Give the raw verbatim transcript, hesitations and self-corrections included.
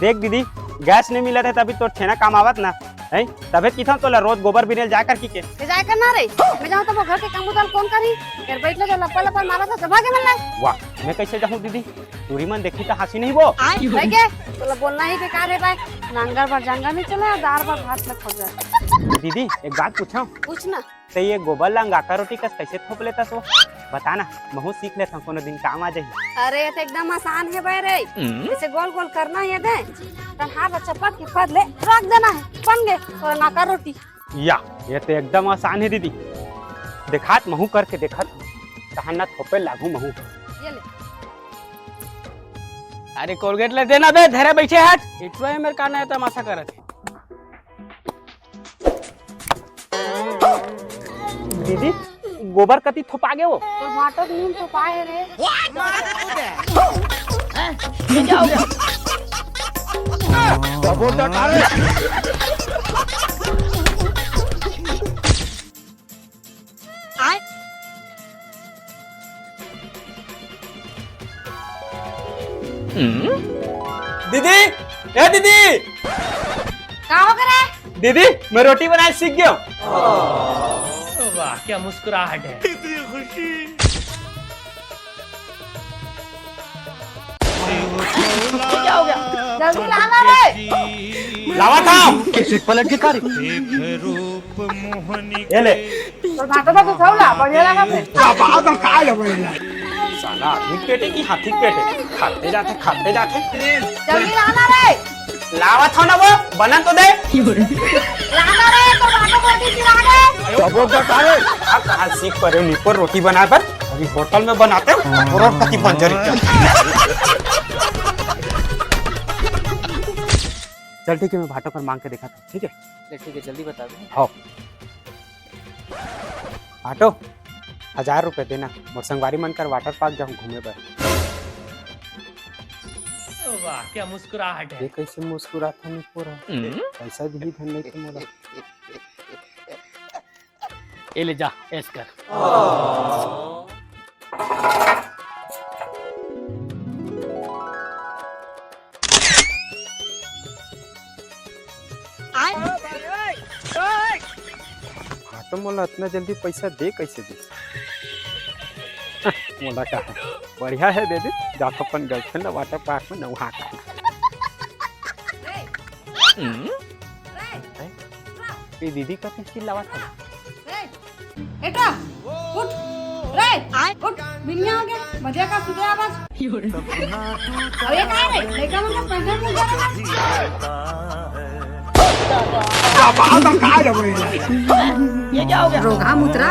देख दीदी, गैस नहीं मिलत हे तभी तोर छेना काम आवत ना, हैं? तभे किथन तोला रोज गोबर बिनेल जाय कर की के। ते जाय कर ना रे, मैं जाहूं त वो घर के काम उधार कौन करही? घर बैठ ले तो लप्पा लप्पा मारा था, चबा के मन ला। वाह, मैं कैसे जाहूं दीदी? टूरी मन देखी तो हंसी नहीं वो। भाई के, तोला बोलना ही बेकार है भाई। नांगर बर जांगर नहीं चला, दार बर भात न खोजा। दीदी, एक बात पूछां? पूछ ना। ते ये गोबर ला अंगाकर रोटी कस कैसे थोप लेता सो? बता ना, महू सीख लेता, कोनो दिन काम आ जाही। अरे, ये तो एकदम आसान है भाई रे। हम्म। जैसे गोल गोल करना है दे, तन हाथ ला चपक के पद ले रख देना है, बन गए तोर अंगाकर रोटी। या, ये तो एकदम आसान है दीदी। देखात महू करके देखत, तहां ना थोपे लागू महू। ये ले। अरे Colgate ले देना बे, धरे बैठे हट। इटवा है मेरे का नया तमाशा करत है। दीदी, गोबर कती थोपा गे वो? तोर भांटो के नीम थोपा है रे। दीदी, ए दीदी। का हो गे रे? दीदी, मैं रोटी बनाए सीख गया। वाह, क्या मुस्कुराहट है। क्या हो गया? जल्दी लाना रे। लावा था। कैसे पलट के कारी? ये ले। तोर भांटो तो थोड़ा बढ़िया लगा थे। क्या बात है, काय है बढ़िया? साला आदमी के पेटे की हाथी के पेटे, खाते जाते, खाते जाते। जल्दी लाना रे। लावा था ना वो, बना तो दे। लाना रे, तोर भांटो रोटी चिरा दे। क्या बोल रहा है? आप कहाँ सीख पा रहे हो निपोर रोटी बनाए पर? अभी होटल में बनाते हो, करोड़पति बन जा रही। चल ठीक है, मैं भांटो कर मांग के देखा था, ठीक है? ले ठीक है, जल्दी बता दे। हाँ। भांटो, हजार रुपए देना, मोर संगवारी मन कर water park जाऊं घूमे बर। वाह, क्या मुस्कुराहट है। ये कैसे मुस्कुरात हे निपोर? हम्म। पैसा भी धन नहीं तो मोला। ए ले जा, ऐस कर। हाँ, तो मोला इतना जल्दी पैसा दे कैसे दे? मोला का बढ़िया है, दे दे। जात अपन girlfriend ला water park में नहा के। हम्म? ए दीदी, कथी चिल्लावत हवे? ए, बेटा, उठ। रे, उठ, बिनिया हो गया। मजा का सुते आवाज। अरे, काय रे? लइका मन के पैसा मिल जा रहा है। ये क्या हो गया? रोगा मुतरा।